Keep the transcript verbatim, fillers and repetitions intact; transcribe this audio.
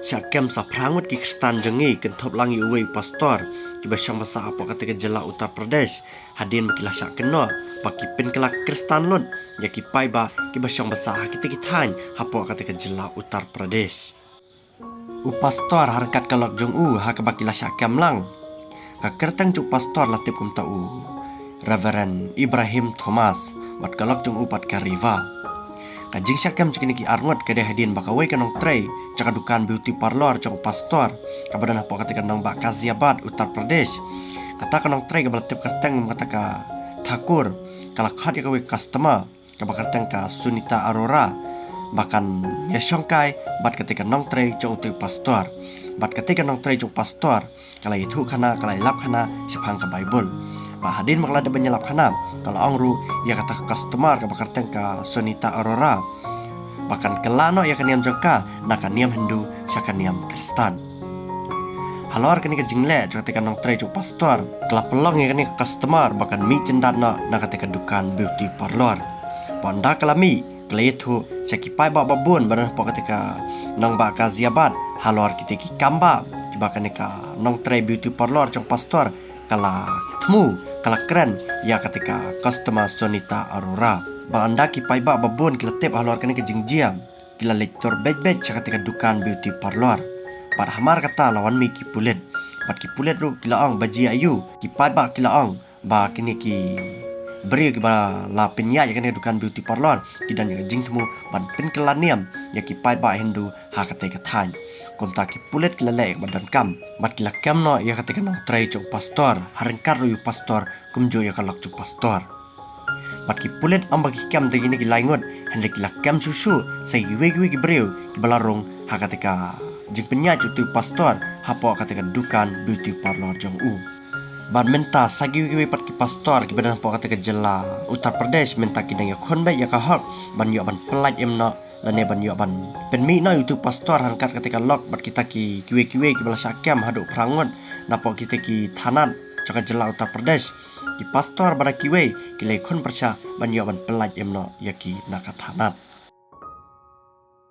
Shah kem sa phra ngut ki Khristan jong ngi kynthup lang ïa uwei u pastor kiba shong ba sah hapoh kata ka jylla Uttar Pradesh, hadien ba ki la shah kynnoh ba ki pynkylla Khristan lut ïa ki paidbah kiba shong ba sah ha kita ki thaiñ hapoh kata ka jylla Uttar Pradesh. U pastor ha ryngkat ka lok jong u ha kaba ki la shah kem lang. Ka kyrteng jong u pastor la tip kumta u Reverend Ibrahim Thomas, bad ka lok jong u pat ka Riva. Ka jingshah kem jong kine ki arngut ka dei hadien ba kawei ka nongtrei jong ka dukan beauty parlour jong u pastor kaba don hapoh kata ka nongbah Ghaziabad, Uttar Pradesh. Kata ka nongtrei kaba la tip kyrteng kum kata ka Thakur ka la khot ïa kawei ka customer kaba kyrteng ka Sunita Arora ba kan ïashongkai bad kata ka nongtrei jong uta u pastor. Bad kata ka nongtrei jong u pastor ka la ïathuh khana, ka la ïalap khana shaphang ka Baibl. Bad hadien ba ka la dep ban ïalap khana, ka la ong ruh ïa kata ka customer kaba kyrteng ka Sunita Arora ba kan kylla noh ïa ka niam jong ka na ka niam Hindu sha ka niam Khristan. Halor kane ka jingleh jong kata ka nongtrei jong u pastor, ka la pynlong ïa kane ka customer ba kan mih jyndat noh na kata ka dukan beauty parlour. Bad ynda ka la mih, ka la ïathuh sha ki paidbah ba bun ba don hapoh kata ka nongbah Ghaziabad halor kita ki kambah kiba kane ka nongtrei beauty parlour jong u pastor ka la thmu, ka la kren ïa kata ka customer Sunita Arora. Bad ynda ki paidbah ba bun ki la tip halor kane ka jingjia, ki la leit tur beit beit sha kata ka dukan beauty parlour. Bad hamar kata la wan mih ki pulit. Bad ki pulit ruh ki la ong ba jia aïu, ki paidbah ki la ong ba kine ki briew kiba la pynïaid ïa kane ka dukan beauty parlour ki don ïa ka jingthmu ban pynkylla niam ïa ki paidbah Hindu ha kata ka thaiñ. Kumta ki pulit ki la leh ïa kaba donkam bad ki la kem noh ïa kata ka nongtrei jong u pastor ha ryngkat ruh ïa u pastor kumjuh ïa ka lok jong u pastor. Bad ki pulit ym ba ki kem tang kine ki lai ngut, hynrei ki la kem shuh shuh sa kiwei kiwei ki briew kiba la rung ha kata ka jingpynïaid jong uta u pastor hapoh kata ka dukan beauty parlour jong u. Bad mynta sa kiwei kiwei pat ki pastor kiba don hapoh kata ka jylla Uttar Pradesh mynta ki dang ïakhun beit ïa ka hok ban ïoh ban pyllait im noh lane ban ïoh ban pynmih noh ïa uta u pastor ha ryngkat kata ka lok bad kita ki kiwei kiwei kiba la shah kem haduh phra ngut napoh kita ki thanat jong ka jylla Uttar Pradesh. Ki pastor bad kiwei ki la ïakhun pyrshah ban ïoh ban pyllait im noh ïa ki na ka thanat.